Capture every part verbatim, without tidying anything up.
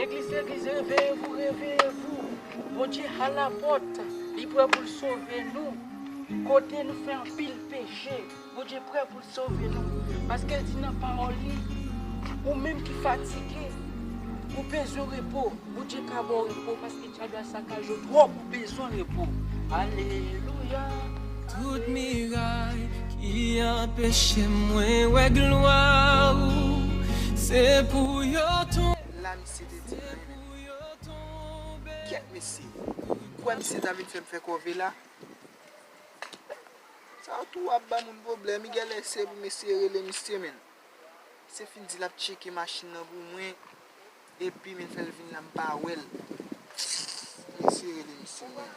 Legliz, legliz, réveillez-vous, réveillez-vous. Bondye alapòt, li prè pou l sove nou. Kote nou fè anpil peche, Bondye prè pou l sove nou. Paske l di nan pawòl li, ou menm ki fatige, ou bezwen repo, Bondye ka ba w repo, paske dyab la sakaj ou twòp, ou bezwen repo. Alelouya. Tout miray ki anpeche mwen wè glwa ou, se pou yo tonbe. La misye te di mwen, men. Kèt mesye. Kwè misye ta vin fè m fè kòve la. Sa tou ap ba moun pwoblèm. Li genlè se pou mesye rele misye, men. Misye fin di l ap tcheke machin nan pou mwen. Epi, men, fè l vin la, m pa wè l. Mesye rele misye, men.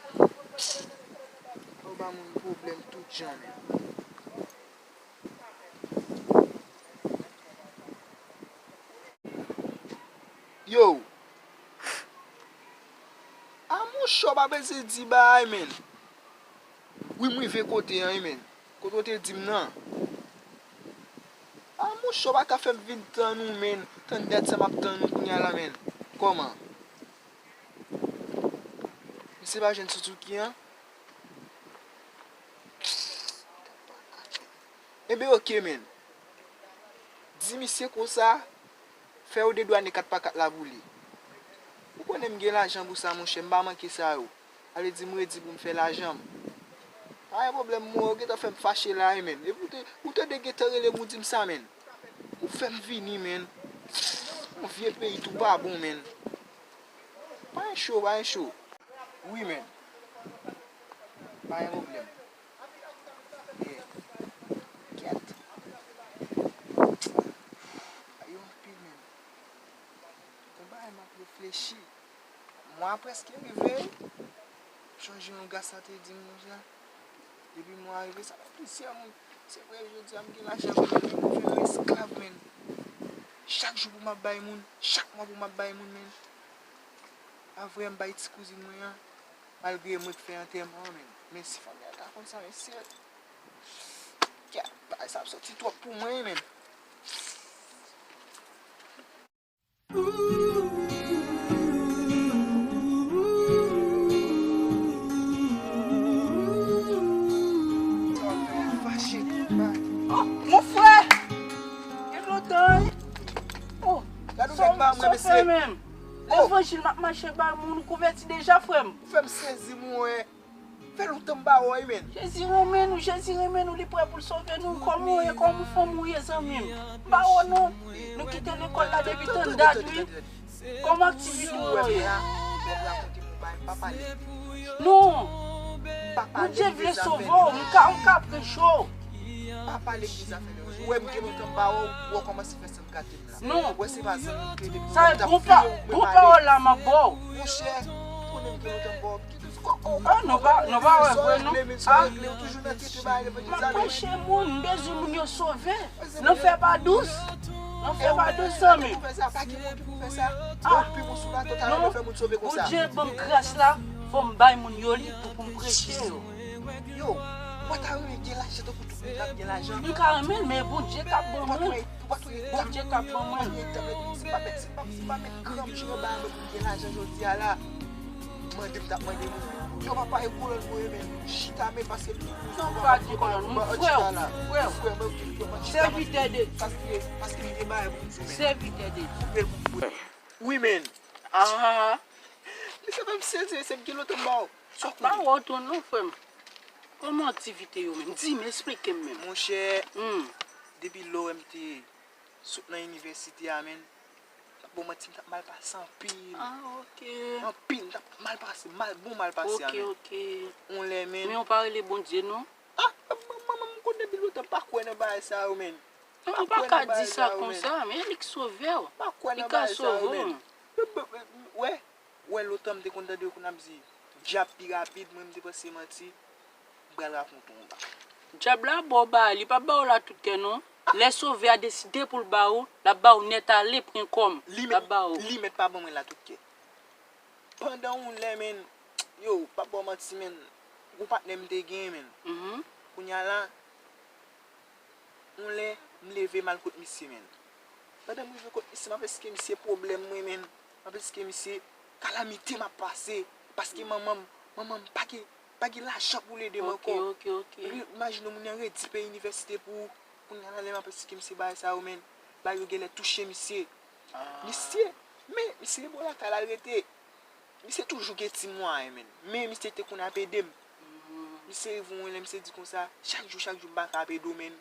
Ou ba moun pwoblèm tout jan, men. Yo! A monchè, w pa bezwen di bagay, men. Wi, m rive kote an, wi, men. Kote w te di m nan. A monchè, w pa ka fè m vin tann ou, men. Tann dat sa m ap tann ou kounye a la, men. Kòman? Misye pa jwenn Suzuki an? Enben, oke, men. Di misye konsa, fè yo dedwane kat pa kat la pou li. Ou konnen m gen lajan pou sa, monchè, m pa manke sa yo. Sa vle di m redi pou m fè lajan m. Pa gen pwoblèm, mwen, ou gentan fè m fache la, wi, men. Epi ou te, ou tande gentan rele m, ou di m sa, men. Ou fè m vini, men. Yon vye peyi tou pa bon, men. Pa gen cho, pa gen cho. Wi, men. Pa gen pwoblèm. Yeah. Kèt. Yo anpil, men. Gen bagay m ap reflechi. Mwa prèske rive. Chonje yon gras la te di m konsa. Depi mwa rive, sa fè plizyè moun. Se vre, jodi a m gen lajan, men m vin yon esklav, men. Chak jou pou m ap bay moun, chak mwa pou m ap bay moun, men. Pa vre, m bay ti kouzin mwen an, malgre mwen k fè antèman an, men. Men si fanmi an ta konn sa, mesye. Kè, bagay sa ap soti twòp pou mwen, men. Fache tout bagay. Oh, mon frè! Gen lontan, wi. Oh, gade w nèg maranm, mesye. Menm. Oh. Levanjil m ap mache bay moun, ou konvèti deja, frè m? Ou fè m sezi, mwen. Fè lontan m pa wè w, men. Jezi renmen nou, Jezi renmen nou, li prè pou l sove nou. Kòman w ye, kòman fanmi w ye, zanmi m? M pa wè w non. Nou kite lekòl la depi tann dat, wi. Kòman aktivite w ye? Non. Bondye vle sove w, m ka, m ka preche w. Pa pale de zafè levanjil. Ou wè m gen lontan m pa wè w, ou kòmanse fè sa m gate m la. Non. Ou wè se pa zanmi m k ye depi lontan m ap file w, mwen pale. Sa e bon pa, bon pawòl la m ap ba w. Monchè, ou konnen m gen lontan m pa wè w. Ah, nou pa, nou pa wè vre, non. Ah. M ap preche moun, m bezwen moun yo sove. Lanfè pa dous. Lanfè pa dous, zanmi. Ah, non. Bondye ban m gras la, fò m bay moun yo li pou, pou m preche yo. Yo, mwen ta renmen gen lajan tankou tout moun k ap gen lajan. M ka renmen l, men Bondye k ap ban mwen. Bondye k ap ban mwen. Se pa met, se pa, se pa met granm jan ba mwen pou m gen lajan jodi a la. Mande m t ap mande moun. Yo, papa, e kolòn mwen ye, men chita, men paske m... Non, pa di kolòn, m frè w, frè w. Frè mwen, frè mwen, chita, sèvitè de Dye. Paske, paske m gen bagay pou m di, men. Sèvitè de Dye. Wi, men. Ah. Mesye, fè m sezi, mesye, m gen lontan m ba w. Sa w konnen? M pa wè w tou non, frè m. Kòman aktivite yo menm? Di m, esplike m menm. Monchè, depi lè w wè m te sot nan inivèsite a, menn, m p ap ba w manti, m t ap mal pase anpil. Ah, ok. Anpil, m t ap mal pase, mal, bon mal pase a, menn. Ok, ok. Yon lè, menn. Men w pa rele Bondye, non? Ah, m, m, m, m konn depi lontan, m pa kwè nan bagay sa yo, menn. Non, ou pa ka di sa konsa, men e li k sove w. Li ka sove w. Wè, wè lontan m te konn tande yo konn ap di, dyab pi rapid, mwen m te panse manti, m pral rakonte w yon bagay. Dyab la ba w bagay, li p ap ba w la tout kè non. Lè Sovè a deside pou l ba w, l ap ba w nèt ale, pran kòm, l ap ba w. Li mèt pa ban mwen la tout kè. Pandan yon lè, menn, yo, p ap ba w manti, menn, yon patnè m te gen, menn. Kounye a la, yon lè, m leve m al kot misye, menn. Pandan m rive kot misye, m ap esplike misye pwoblèm mwen, menn. Anplis ke misye, kalamite m ap pase. Paske manman m, manman m pa gen, pa gen lajan pou l ede m ankò. Ok, ok, ok. Imajine moun nan redi peye inivèsite pou ou. Kounye a la, lè m ap esplike misye bagay sa yo, menn, bagay yo genlè touche misye. Ah. Misye, men, misye bò lakay la l rete. Misye toujou gen ti mwayen, menn. Men misye te konn ap ede m. Mhm. Misye rive yon lè, misye di konsa, chak jou, chak jou, m pa ka ap ede w, menn.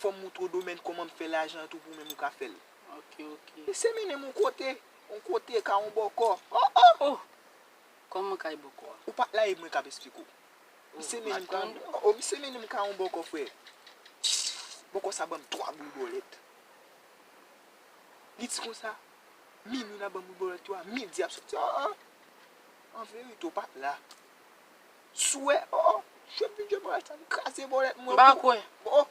Fò m moutre w domèn kòman m fè lajan an tou pou w menm ou ka fè l. Ok, ok. Misye mennen m yon kote, yon kote, ka yon bòkò. Oh, oh! Oh! Kòman kay bòkò a? Ou pa t la, e mwen k ap esplike w. Oh, misye mennen m ka yon, oh, misye mennen m ka yon bòkò, frè. Bòkò sa ban m twa boul bòlèt. Li di konsa, minwi n ap ban m boul bòlèt yo a, midi ap soti. Ah, ah. An verite, w pa t la. Swè, oh, oh, jwèt vin jwe bòlèt sa, m kraze bòlèt mwen. M pa kwè. Oh,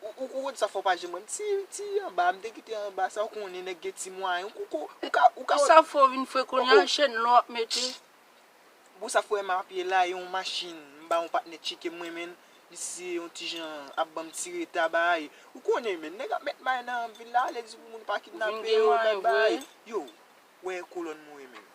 ou, ou, ou konn sa fò pa janm wè m. Ti, ti anba, m te kite anba sa, ou konnen nèg gen ti mwayen. Ou, ou, ou ka, ou ka. Sa fò vin fè kounye a, oh, oh, chèn lò ap mete. Bon, sa fò m ap ye la, yon machin, m ba yon patnè tcheke mwen, menn. Misye yon ti jan ap ban m ti reta bay. Ou konnen, menn, nèg ap met may nan vil la, lè di pou moun pa kidnape yo, bay bay. Yo, wè kolòn mwen, menn.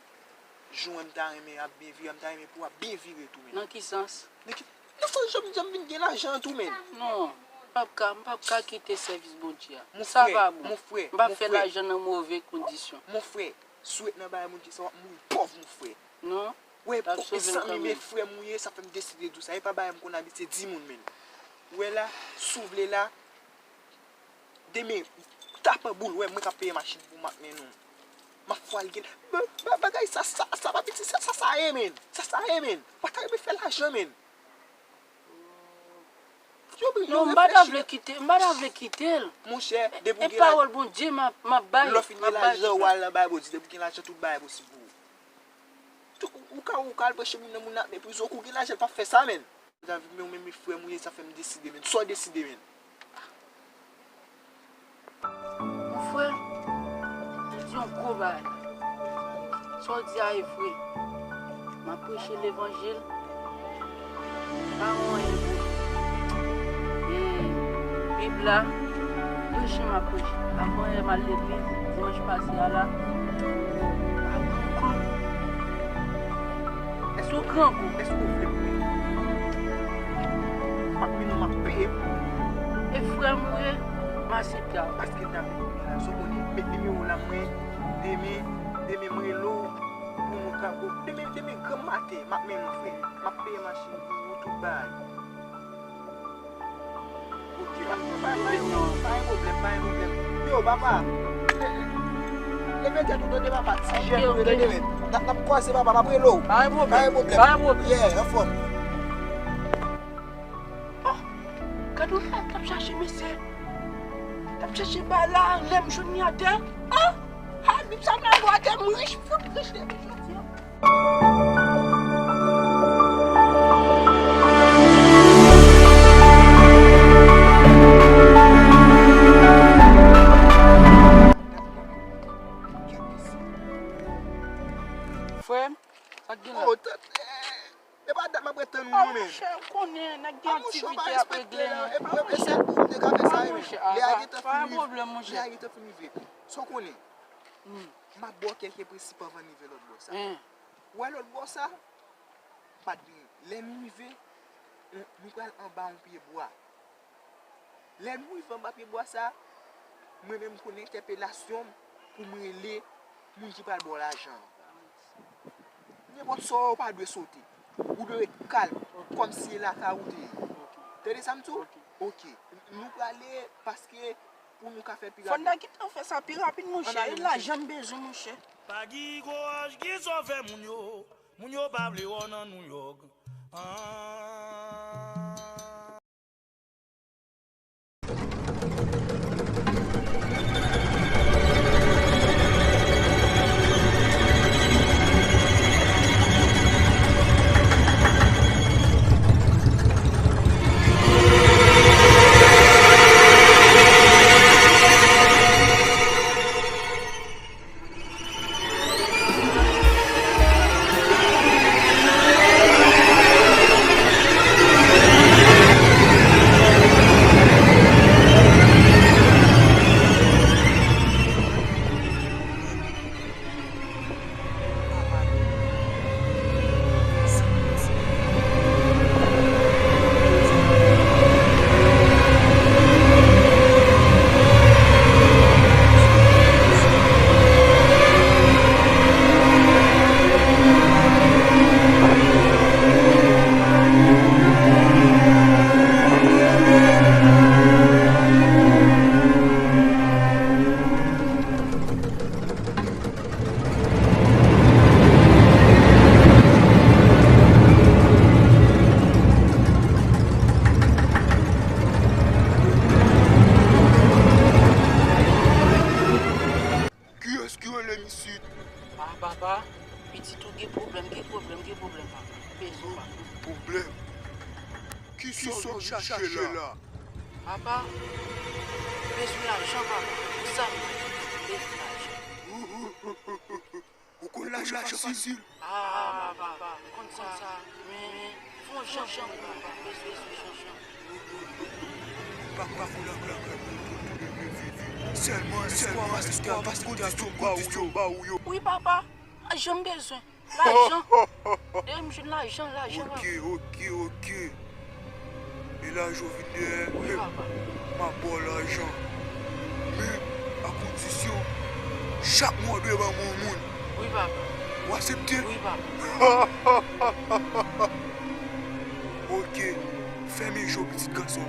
Jou an m ta renmen ap byen vire, m ta renmen pou w ap byen vire tou, menn. Nan ki sans? Nan ki, nan sans jan m, jan m vin gen lajan an tou, menn. Non, m p ap ka, m p ap ka kite sèvis Bondye a. Sa pa bon. Mon frè, mon frè, m p ap fè lajan nan move kondisyon. Mon frè, si w ret nan bagay Bondye sa, w ap mouri pòv, mon frè. Non. Wè, zanmi m e frè m ou ye, sa fè m deside di w sa. E pa bagay m konn abitye di moun, menn. Ou wè la, si w vle la, demen, tapan boul, wè, mwen k ap peye machin pou w, m ap mennen w. M ap fwa l gen. Ba-, ba-, bagay sa, sa, sa pa piti, sa, sa, sa ye, menn. Sa, sa ye, menn. Ou pa ta renmen fè lajan, menn. Yo, yo reflechi. Non, m pa ta vle kite, m pa ta vle kite l. Monchè, depi w gen lajan. E pawòl Bondye m ap, m ap bay. Lè w fin gen lajan, w al nan bagay Bondye, depi w gen lajan, tout bagay posib pou ou. Tou, ou, ou ka, ou ka al preche moun nan, moun nan ap meprize w, kou gen lajan, l p ap fè sa, menn. David, men ou menm frè m ou ye, sa fè m deside, menn. Sa w deside, menn? Mon frè, m di yon gwo bagay. Sa w di a e vre. M ap preche levanjil. Pa gen anyen pou e Bib la, preche m ap preche. Avan yè m al legliz, dimanch pase a la, pa gen anyen. Sou grangou. Èske w vle m peye? M ap mennen w, m ap peye pou ou. E frè m ou ye, m aksepte a. Paske n ap vin kounye a la, sa w konnen, met nimewo w la mwen, demen, demen m rele w, pou nou ka, demen, demen granm maten, m ap mennen w, frè. M ap peye machin pou ou, tout bagay. Ok, pa, pa, pa gen pwoblèm, pa gen pwoblèm. Yo, papa, leve tèt ou tande, papa, ti jèn ou ye tande, men. N ap, n ap kwaze, papa, m ap rele w. Pa gen pwoblèm. Pa gen pwoblèm. Yeah, anfòm. Oh, gade w la, t ap chache mesye. T ap chache bagay la, lè m jwenn li atè. Oh, ha, Bib sa m lage w atè, m rich, fout rich depi jodi a. Frè m, sa k gen la? Oh, tande, e pa dat m ap ret tann ou non, men. Monchè, ou konnen, nèg gen aktivite y ap regle, non. E pa, e sèl pou m te ka fè sa, men. Lè a gentan fin rive. Lè a gentan fin rive. Sa w konnen? M ap ba w kèlke prensip anvan n rive lòt bò sa. Ou wè lòt bò sa? Pa t gen. Lè nou rive, nou, nou pral anba yon pye bwa. Lè nou rive anba pye bwa sa, mwen menm m konn entèpelasyon m pou m rele moun ki pral ba w lajan an. Nenpòt sa w wè, ou pa dwe sote. Ou dwe ret kalm, kòmsi e lakay ou te ye. Tande sa m di w? Ok. Nou prale paske pou nou ka fè l pi rapid. Fò n ta gentan fè sa pi rapid, monchè. E lajan m bezwen, monchè. Pa gen kouraj, ki sa w fè moun yo? Moun yo pa vle wè w nan New York. Ah. Kisa w vin chache la? Papa, m bezwen lajan, papa. Sa m bezwen lajan. Ou konn lajan fasil? Ah, papa, m konn sa. Men, men, fè yon jan, jan, papa. M bezwen, bezwen, jan, jan. Papa, fè yon jan, jan. Sèlman, sèlman, èske w ap pase kondisyon ba ou yo? Wi, papa. Lajan m bezwen. Lajan. Dèyè m jwenn lajan, lajan. Ok, ok, ok. E lajan w vin dèyè. Wi, papa. M ap ba w lajan. Men, a kondisyon, chak mwa w dwe ban mwen yon moun. Wi, papa. Ou aksepte? Wi, papa. Ok. Fèmen je w, pitit gason.